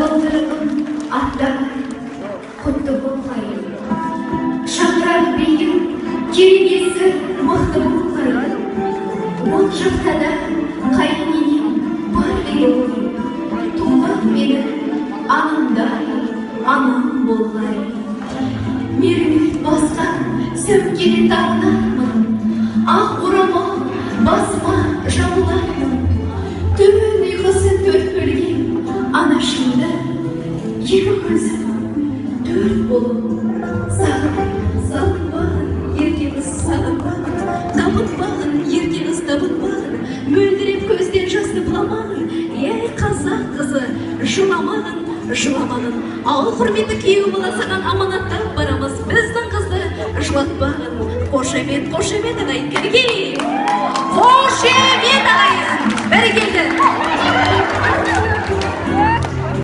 Табалдырығын аттамай, құтты болғай. Шаңырағы биік, керегесі мықты болғай. Ол жақта да қайын енем бар дейді ғой. Туған менің анамдай анам болғай. Меруерт басқан сөмкені тағынармын, ақ орамал басыма жамылармын. Түн ұйқысын төрт бөлген анашымды екі көзім төрт болып сағынармын. Сағынбағын, ерке қыз, сағынбағын, табынбағын, ерке қыз, табынбағын, мөлдіреп көзден жасты бұламағын, ей, қазақ қызы, жыламағын, жыламағын. Ал, құрметті күйеу бала, саған аманаттап барамыз, біздің қызды жылатпағын. Қошемет, қошемет, ағайын, кәнекей, қошемет, ағайын, бәрекелді.